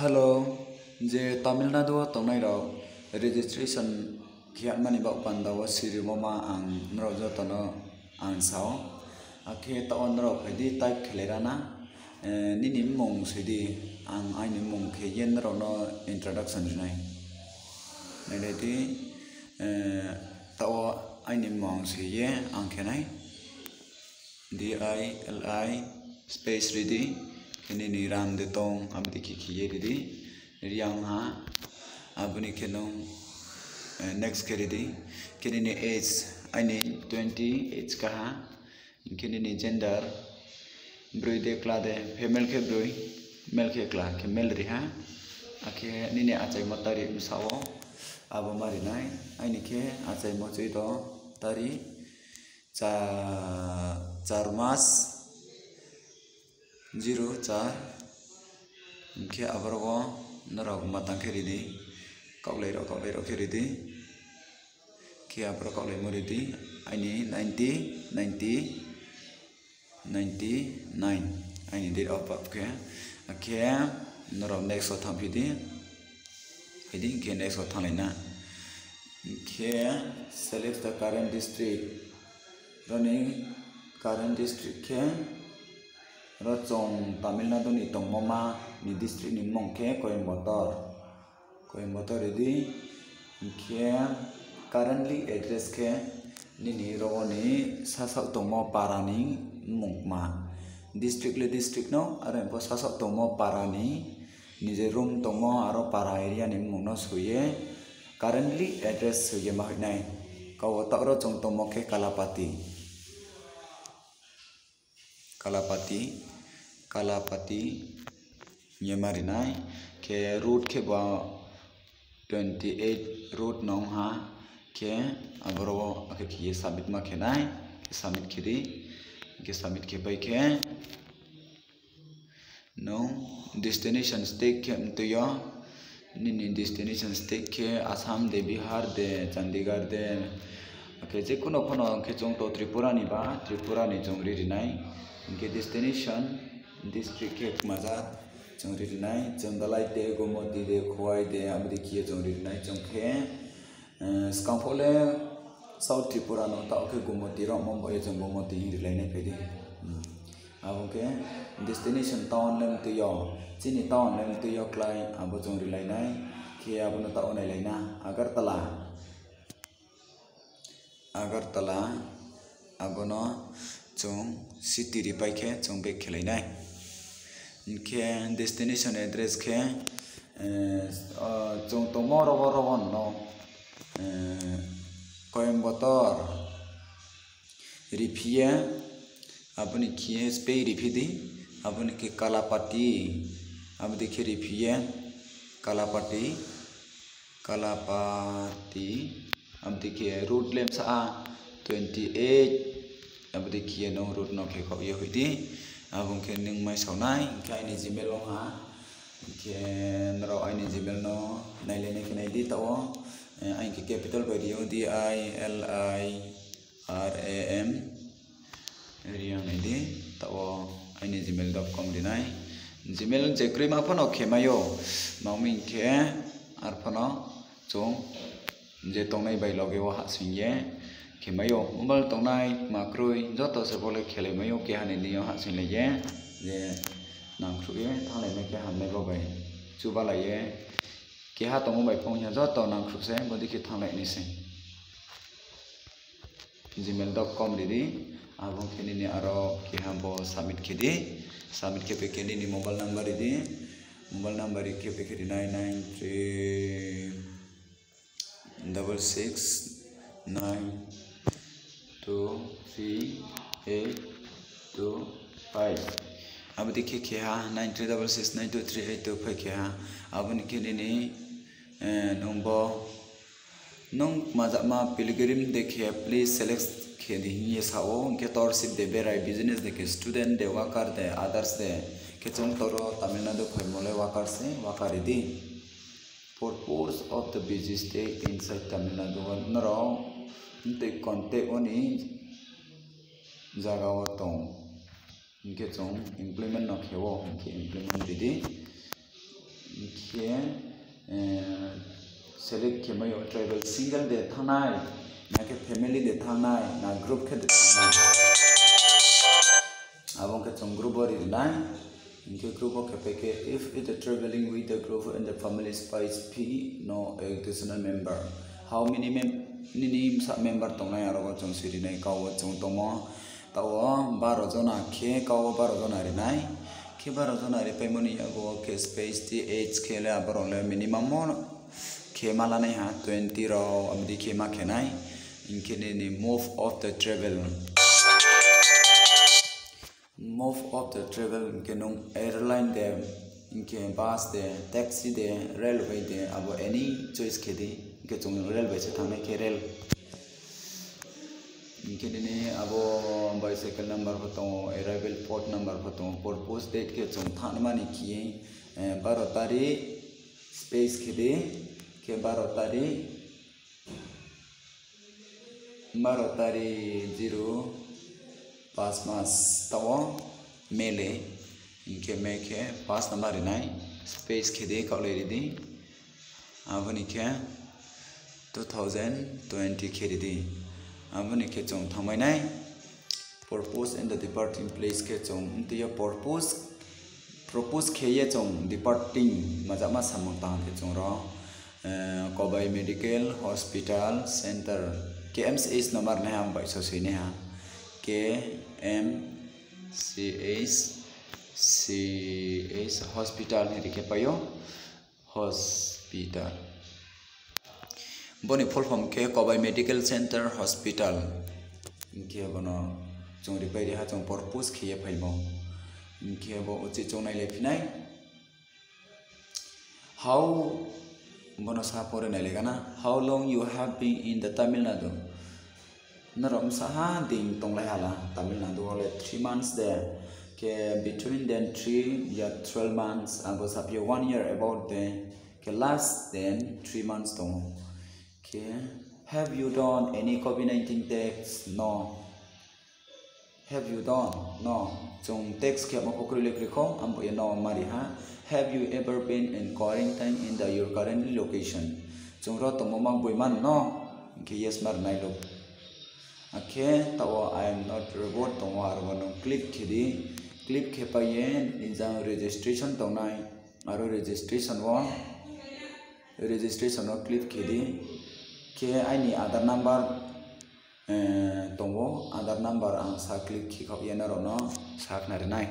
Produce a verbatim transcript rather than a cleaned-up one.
Hello, je Tamil Nadu wo tongnai rao registration khe yagmani baoh panda wo sirimo ma ang nrao joto no ang sa ou. Akhe taoh wo nrao phai di, type khelai ra na, nini mmung soi di, ang aini mmung khe ye nrao no introduction ri nai. Nailai di, taoh wo aini mmung ang soi ye ang khe nai. D I L I space ri di, khe nini ram de tong, abo dei khe khe ye ri di. Reang ha, abo ni khe nung next khe ri di. Khe nini age, aini twenty age ka ha. Hing khe nini gender, broi de kla de, female khe broi, male khe kla, khe male ri ha. Akhe nini achaimo tarik bsa wo, abo ma ri nai. Aini khe achaimo chuido tarik, char mas, zero char. Hing khe aboro wo nrao ma tang khe ri di, kaohlai rao, kaohlai rao khe ri di. Khe aboro kaohlaimo ri di, aini ninety, ninety, ninety nine, aini date of birth khe. Akhe nrao next wo thanngphi di. Phai di, hing khe next wo thannglai na. Hing khe select the current district. Ro ni current district khe, ro chung Tamil Nadu ni tongmo ma ni district ni mmung khe Coimbatore. Coimbatore ri di. Hing khe currently address khe nini ro wo ni sasaoh tongmo para ni mmung kma. District le district no, are bo sasaoh tongmo para ni, nije room tongmo aro para area ni mmung no soi ye, currently address soi ye ma hoih nai. Kau wo taoh ro chung tongmo khe Kalapati. Kalapati, Kalapati hing ye ma ri nai. Khe route khe bo twenty eight route no ong ha. Khe aboro wo akhe khe ye submit ma khe nai. Khe submit khe di. Khe submit khe pai khe nung destination state khe mtui yo. Nini destination state khe Assam de, Bihar de, Chandigarh de, akhe je kuno pho no, hing khe chung to Tripura ni ba, Tripura ni chung ri ri nai. Hing khe destination, district khe kmaja chung ri ri nai. Chamdalai de, Gomoti de, Khowai de, abo dei khe ye chung ri ri nai. Chung khe skang pho le South Tripura no, taoh khe Gomoti rao mo bo ye chung Gomoti hing rilai nai phai di. Abo khe destination town le mtui yo, chini town le mtui yo klái, abo chung rilai nai. Khe abo no taoh wo nailai na, Agartala. Agartala, abo no chung city ripai khe chung back khelai nai. Hing khe destination address khe, chung tongmo ro wo, ro wo no, Coimbatore riphi ye, abo ni khe space riphi di, abo ni khe Kalapati, abo dei khe riphi ye, Kalapati, Kalapati, abo dei khe route le bsa twenty eight, abo dei khe ye nung route no khe khaoh ye hoih di, abo khe nung mai sao nai, hing khe aini Gmail ong ha, hing khe nrao aini Gmail no nailai nai khe nai di taoh wo, aini khe capital bai ri ou, D I L I R A M. Ri ang nai di, taoh wo aini gmail dot com ri nai. Gmail je kroima pho no khe mai ou, ma mi hing khe arphuh no chung je tongnai bai loge wo hahsoing ye khe mai ou. Mobile tongnai, tma kroi, joto se bo le khelai mai ou, keha ni deing yo hahsoinglai ye, je nangkhruh ye thannglai mai khe hamnai bo bai chubalai ye, keha tongmo bai phong ya joto nangkhruh se, bodei khe thannglai nai se. Gmail dot com ri di, abo khe nini aro keha bo submit khe di, submit khe pai khe nini mobile number ri di, mobile number ri khe pai khe ri nai nine three double six nine two three eight two five. Abo dei khe keha nine three double six nine two three eight two five keha. Abo ni khe nini, nung bo, nung kmajama pilgrim de khe please select khe di hing ye sa ou, hing khe torship de berai, business de khe, student de, worker de, others de, khe chung toro Tamil Nadu phaimo le worker se, worker ri di. Purpose of the busy stay inside Tamil Nadu, nrao mtui contact wo ni zaga wo tong, hing khe chung employment no khe ou, hing khe employment ri di, hing Khe, eh, select khe mai ou travel single de thanngnai, na khe family de thanngnai, na group khe de thanngnai. Abo khe chung group wo ri ri nai. Hing khe group wo khe pai khe, if it is traveling with the group and the family space fee, no additional member. How many mem-, nini bsa member tongnai aro wo chung si ri nai, kau wo chung tongmo. Taoh wo baro jona khe, kau wo baro jona ri nai. Khe baro jona ri paimo ni yago wo khe space T H khe le aboro le minimum wo khe ma la nai ha, twenty rao, abo dei khe ma khe nai. Hing khe nini mode of the travel. Mode of the travel hing khe nung airline de, hing khe bus de, taxi de, railway de, abo any choice khe di. Hing khe chung railway se thanngnai khe rail. Hing khe nini abo bicycle number pho tong ou, arrival port number pho tong ou, purpose date khe chung thanngnaima ni khe, eh, baro tarikh space khe di, khe baro tarikh, baro tarikh zero pas mas taoh wo May le, hing khe May khe pas number ri nai, space khe di, kaohlai ri di. Abo ni khe two thousand twenty khe ri di. Abo ni khe chung thanngmai nai. Purpose and the departing place khe chung mtui yo purpose, propose khe ye chung departing majama samung tang khe chung ro, eh, Kobai Medical Hospital Center, K M C H number nai ha, ang bai sosoi nai ha, K M C H, C H hospital hing ri khe pai ou. Hospital. Bo ni full form khe Kobai Medical Center Hospital. Hing khe bo no chung ri pai ri ha, chung purpose khe ye phaimo. Hing khe bo uchih chung nailai phi nai. How, bo no sa pore nailai gana. How long you have been in the Tamil Nadu? Nrao bsa ha din tonglai ha la Tamil Nadu wo le three months de. Khe between then three ya twelve months, abo saphi ou one year about de. Khe less than three months tong ou. Khe, have you done any COVID nineteen test? No. Have you done? No. Chung test khe ma pho kroi le kroi kho, abo ye no ma ri ha. Have you ever been in quarantine in the your currently location? Chung ro tongmo ma boi man no? Hing khe yes ma ri nai lo. Akhe taoh wo I am not robot tong ou, aro wo nung click khe di. Click khe pai ye nini jang registration tongnai. Aro registration wo, registration wo click khe di. Khe aini Aadhaar number, eh, tong ou, Aadhaar number ang sa click khe khaoh ye nrao no sakhnari nai.